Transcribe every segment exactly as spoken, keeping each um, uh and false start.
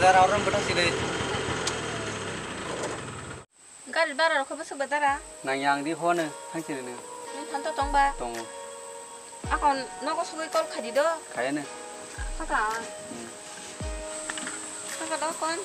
Dara orang betas ini. Gari bara rokhe bwswk bai dara? Nang yang di hone thang sini ne. Nang thanto tong ba? Tongo. Akon nogo sugui call khadi do. Khaya ne. Kaka. Hmm. Kaka do kon.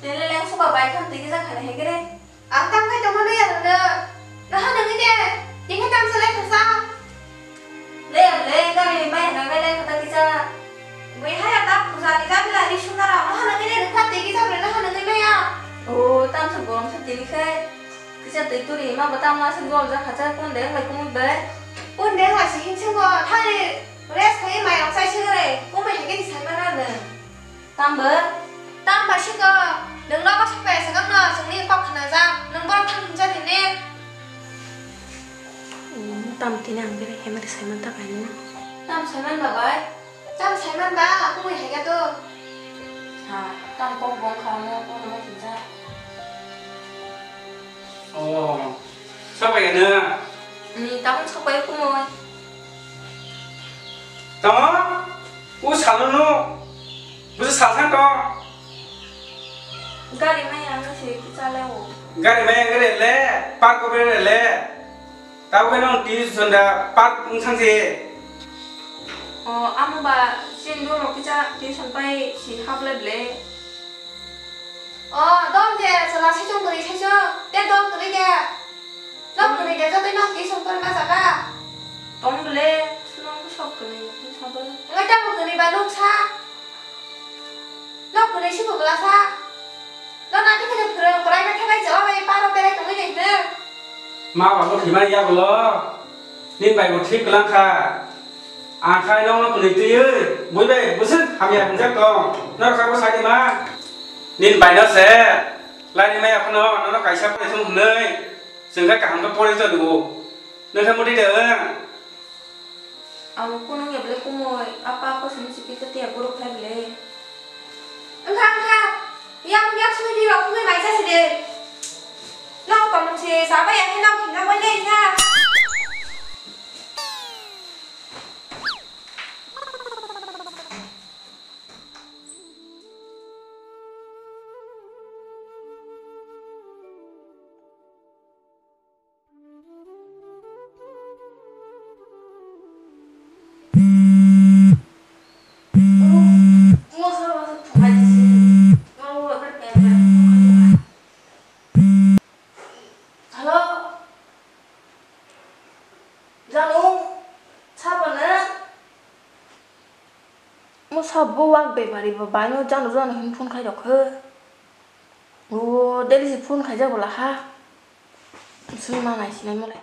Tele leng suka bai khan tigi ja khani hegere. Ang tam khai tongma nai ano no. Naha nangni de. Tingkhe tam salai khasa. Le le gari mai na bai lai khata kisa. Bui haya ta puja ni ja bila ri suna ra. Naha nangni de kha tigi ja bre naha nangni maya. O tam sa borom sa tini khai. Kisa tei turi ma ba tam na sa gol ja khacha kon de lai kumut bai. Kon de wa si hin se go thari. Rest khai mai rok sai se gare. Kumai hege ni sai ma ra no. Tambo? Tamba siko, nwng nogo sokpaya swkang no, chwngni kok khnajak, nwng bohrok thang hwnjak hini. Hmm, tam tini ang bini hemari saiman ta kainwi. Tam saiman ba bai? Tam saiman ba, kumui haiga to. Ha, tam kok bong kha mo, kono ma hwnjak. Oh, sokpaya na? Ni tamung sokpaya kumui. Tamo? U salo no? Busu salsa to? Gari mai ang se chalai o. Gari mai ang re le, park ko re le. Tabo ke nong tuition da park ung sang se. O, amo ba sin do ro kicha tuition pai si hable ble. O, dom je, sala saichung kwrwi saichung, te dom kwrwi de. Dom kwrwi de, jotoi nok twi song porma jaga. Tong bele, swnam sok kwrwi, twi song porma. Ngai tamo kwrwi ba nuk sa. Nok kwrwi si bwbla sa. Nok nati khe phwrwng, private khe bai jaga bai paro berai tongwi nai hwnwi. Ma ba bo thwimani ya bolo. Nini bai bo thwi kwlang kha. Ang khai nokno kwnwi twiwi, bui bai bwswk hamya hwnjak tong, norok sabo sai di ma? Nini baino se, laini maya phano nono kaisa porisong hwnwi, chwng khe kaham khe porisong rwo. Nwng khe muti de wng? Abo kunu ya bwle kumui, apa kosong si pita tiya borok khai bwle. Wngkha, wngkha, yang, yang sumi di rok kumui mai jasi de. Nok tongmung se, sabo ya khe nok hingna bai le wngkha. Hello? Janu? Sabana? Mo sabo wak bepari bo baino janu janu hin phone khai rok khe. O daily se phone khaijak bo laha. Sung ma nai sinai mo le.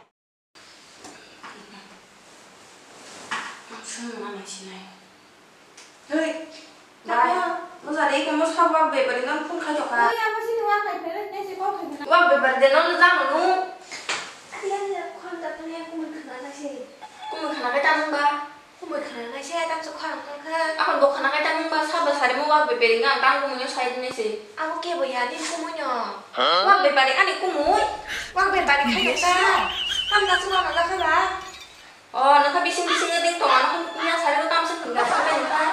Sung ma nai sinai. Hei, bai. Mo jare ke mo sabo wak bepari no phone khai rok kha. Oi, amo sini wak khai phere, ne se call khai phere. Wak bepari de no janu nu. Ani ani khon ta phone ya kumui khana na se. Kumui khana kai ta nung ba. Kumui khana nai se, tamo se khorang tong kha. Aphano bo khana kai ta nung ba, sabo sari mo wak bepari wngkha, ang tang kumui no sai di nai se. Abo kebo ya, nini kumui no. Wak bepari ani kumui? Wak bepari khai tong ta. Tamna chwng ma jakha ba? O, nokha bising bising ding tong, ano hwn kuya sari o tamsa hwnga sabai nokha.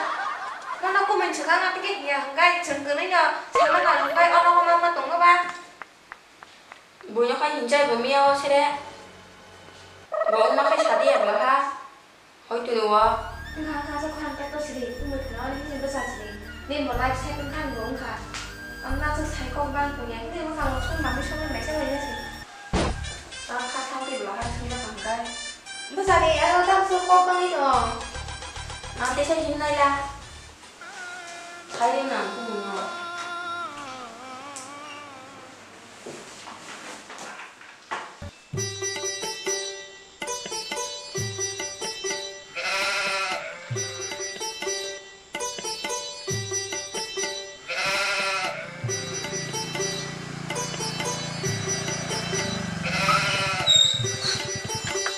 Nono kumui swkang ati khe hiya hwnkhai chwng kwnwi no sai ma nang hwnkhai ono hwnma ma tong no ba? Buino khai hinjai bo miya o sere. Bo wngma khai sadi ya bwla ha. Hoi tuni o. Wngkha wngkha se khorang pek to siri, kumui khana o hinwi bwsa siri. Nini bo life set wngkha ni bo wngkha. Ang na se sai kok bang tong ya, hinwi wngkha ang song nangwi song nai se lai ya se. Ang kha thang twi bwla ha song ya kang kai. Bwsa ni aro tam se kok bangwi tong. Ang tesa him nai la. Khai nang kumui no.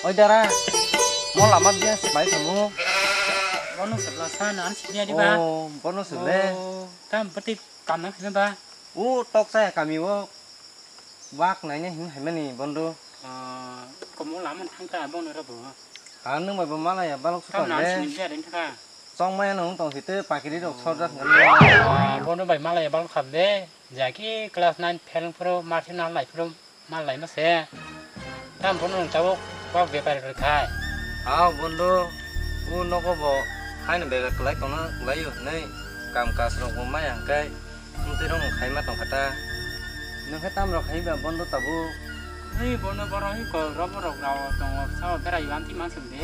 Oi dara, mo lama biya se bai thamu. Bono sebla sa nan sini adi ba. Oh, bono seble. Oh, tam pati kam na khina ba. U tok sa kami o. Wak naina hin haimani bondo. Ah, komo lama thang ta bono rabo. Ha nung bai bo malaya balok su Tam nan le. Sini biya den thaka. Chong maya nung tong hite pakiri rok sorjak ngan. Ah, bono bai malaya balok kha de. Jaki class nine fail phuru marsi nal lai phuru. Mal laima se. Tam bono nung tabuk wak bepari rwkhai. Aw bondo, u nogo bo haino bega kwlai tongna kwlaio hinwi kam kaj rok bo maya hwnkhe, mwtwi rok khai ma tongkha ta. Nwng khe tam rok khai ba bondo tabuk? Hei bono boro hi kol robo rok rao tongo sao berai wanti mang sung de.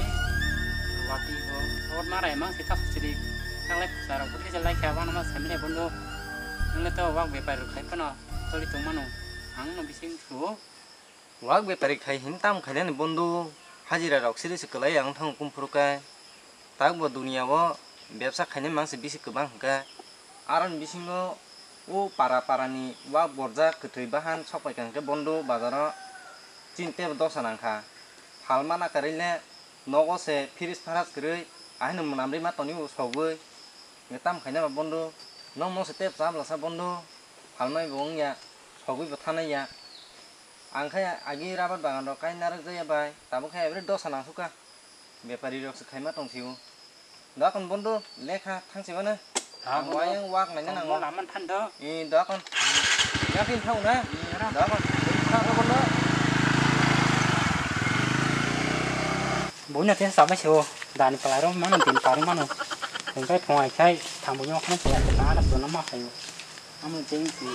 Wati bo ot marai mang se ta siri. Taklai phusa rok bwtwi se lai kha wano ma samire bondo. Nwng le to wak bepari rwkhai phano. Toli tongmano, ang no bising suo. Wak bepari khai hin tam khainani bondo, hajira rok siri se kwlai ang thango kumphuru kai. Takbo dunia o bebsa khainai mangsi bisi kwbang hwnkhe. Aroni bisingo o para para ni wak borjak kwthwi bahan sokpai kha hwnkhe bondo bazaro chini tebo dosa nangkha. Phalma nakarwi le nogo se firis pharas kwrwi ahino mwnamri ma toni o sogwi. Hwnkhe tam khainai ba bondo, nokno se tebo cha bwlasa bondo. Phalmai bo wngya, sogwi bo thanai ya. Ang khe agi rabar bagan rok kai narwk jaya bai, tabuk khe every dosa nangkukha. Bepari rok se khaima tong sio. Dokon bondo, lekha thang sibana. Ah, ang bondo. Wayang wak naina nango. Bondo laman than do. Eh, dokon. Yakin thau na? Eh, ra. Dokon. Thang do bondo. Boino te sabai sio. Dani palai rok mano, din pari mano. Hingkai phung ai khai, thang boino khana se, na na sona ma khai. Amo jeng si.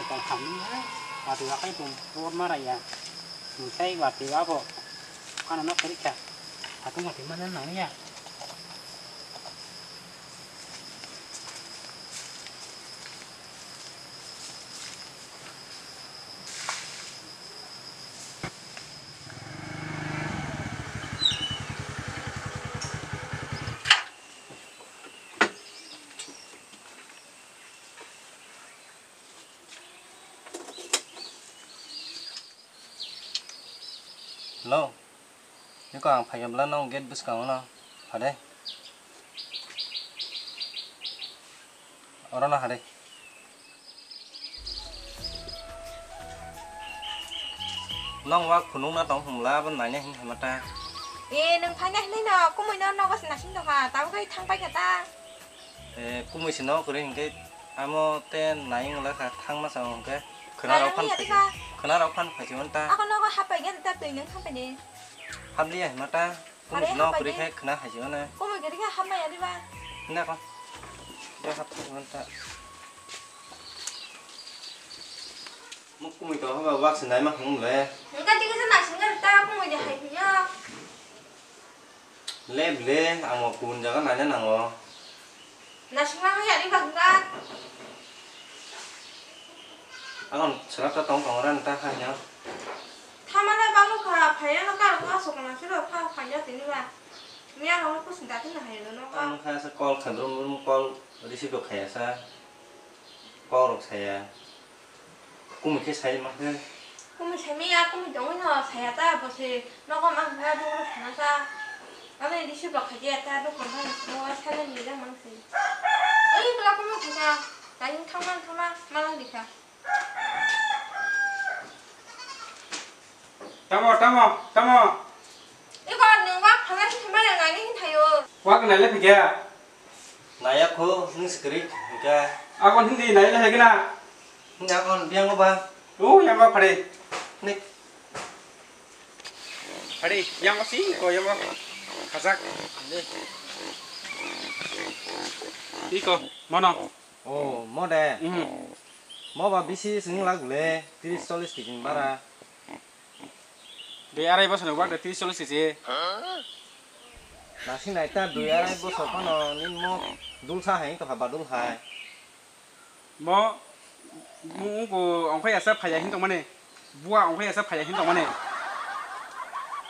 Tong hamni ya. Wati wakai pum por mara ya. Sungsai wati wabo. Ano no kerika. Aku mati mana nang ya. Hello. Niko ang phaikha bwla nong gate bwskango no. Hade. Oro no hade. Nong wak phunukna tong hwnla abo naina hin hamata. E, nwng phaina hinwi no kumui no nogo se nasing tongkha, tabuk khai thang paikha ta. E, kumui se no kwrwi hinkhe amo te nai wngla kha thangma sa hwnkhe khwna rok phan phaisi, khwna rok phan phaisi hwn ta. Ako nogo hap paigani ta twi nwng thang paidi. Hap liya hima ta. Kumui no kwrwi khe khwna hai jigano. Kumui kwrwi khe hamya diba? Hwnda kho. Bo hap thang ta. Mo kumui to haba wak se naima hwngle. Hwnka tiki se naising ta kumui de hai phiya. Le ble, ang bo kubun jaga naina nango. Naisingma wngya ri ba hwnka. Ang sera ta tong tong ran ta kha nya. Thamana balu kha, phaiya no kar ko asok na sero kha phaiya tini ba. Miya no ko sinta tin hai no ka. Ang kha sa call kha drum drum call receive do khaya sa. Call rok saya. Kumui khe sai ma khe. Kumui sai maya, kumui tongwi no saya ta, bo se nogo mang kha, bo no sana ta. Abo ni receive rok khaidi ya ta, dokan thani simo silent ni jang mang se. Oi, bwla kumui khaika, tani thangma thangma, malang dikha. Tamo, tamo, tamo. Iko nwng wak phalai khe maya nani hin thaio. Wak nai le phikya. Naya kho, nwng sikrik, hingka. Akon hindi nai le hegna. Hindi akon biang ba. Oh, yang ba phade. Nik. Phade, yang ba sing ko yang ba. Khajak. Iko, mano. Oh, mo de. Mhm. Mo ba bisi sing lagule, tris chollis kg bara. Dui arai bosor ni wak de tris chollis kg. Nasi nai ta dui arai bosor phano nini mo dulsa hai to haba dul hai. Mo mo ko ongkhai asa phaya hin tong mane. Bua ongkhai asa phaya hin tong mane.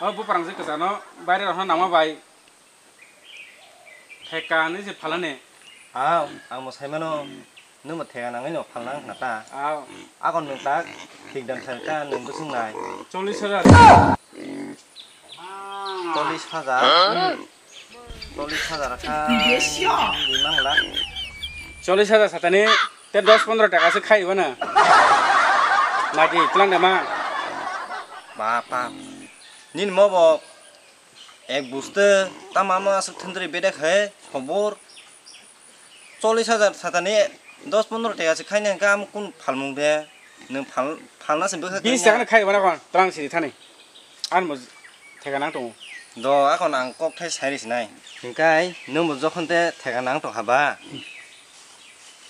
O buprang je kwchano baire rohna nangma bai. Theka hinwi se phalane. Aw, ang bo saimano, nwng bo theka nangwi no phalna wngkha ta. Aw. Akon nwng tak, thik dan thang ta, nwng bwswk nai. Chollish hajar. Chollish hajar. Chollish hajar kha. Di mangla. Chollish hajar satani te dos pondro taka se khai bana. Nagi tlang de ma. Ba pa. Nin mo bo ek buste tamamo asuk thundri bedek hai khobor. Chollish hajar satani dos pondro taka se khaina hwnkhe amo kun phalmung de. Nwng phal-, phalna se bwkha Bis kanya. Taka no khai bana kon tlang siri thani. An mo theka nang tongo. Do akon ang kok thai sai risi nai. Hingkai nwng bo jokhon te theka nang tong haba.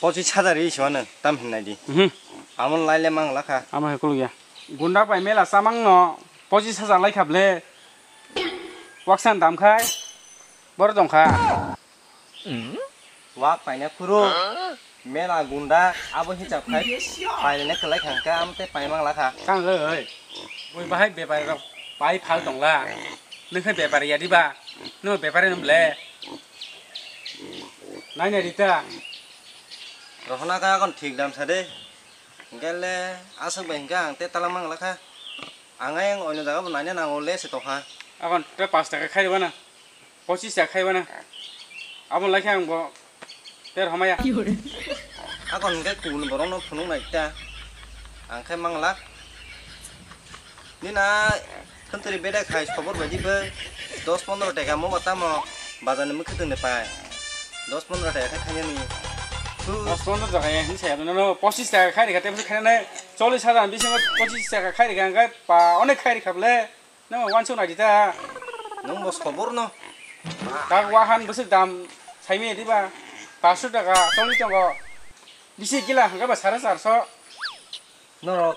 Pochis hajar ri sima nwng tam hin nai di. Mhm. Amo lai le mang lakha. Amo he kuluk ya. Gunda pai mela samang no pochis hajar lai khable. Waksan dam khai. Bor tong kha. Wak paina phuru mela gunda abo hisab khai paina kwlai kha hwnkhe amo tei paimang lakha. Tang le oi. Bui bahai bepari rok pai phal tongla. Nokhe bepari ya diba? No bepari no ble. Nai nai rita. Rohona ka kon thik dam sa de. Hwnkhe le aswk bai hwnkhe ang tei tala mang lakha. Ang ayang oino jaga bo naina nango le se tokha. Akon te pash taka khai ribana. Pochis taka khai bana. Abo lai khe ang bo ter hamaya. Akon hwnkhe kubun borok no phunuk nai ta. Ang khe mangla. Nina thantri bedek hai sobor bai di bai. Dos pondro taka mo ba tamo bazar ni mwkhwtwng de pai. Dos pondro taka khe khainani. Dos pondro taka ya hinsa ya no pochis taka khai rikha te khai nai chollish hajar bisingo pochis taka khai rikha ang khe pa onek khai rikha ble. Nang wansuk nai di ta. Nwng bo sobor no. Tak wahan bwswk dam saimi diba? Paanch sho taka choli tongo. Bisi gila hwnkhe ba sare char sho. Norok,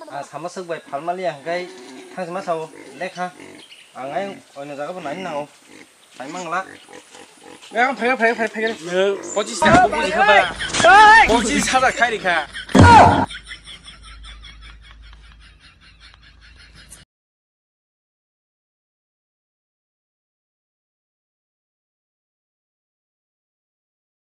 ah, sama swk bai phalmaliya hwnkhe thangchima sao lekha. Ang ayang oino jaga bo naina nango. Paimang la. Phai, phai, phai, phai, phai. Pochis taka buji kha ba. Pochis hajar khai rikha.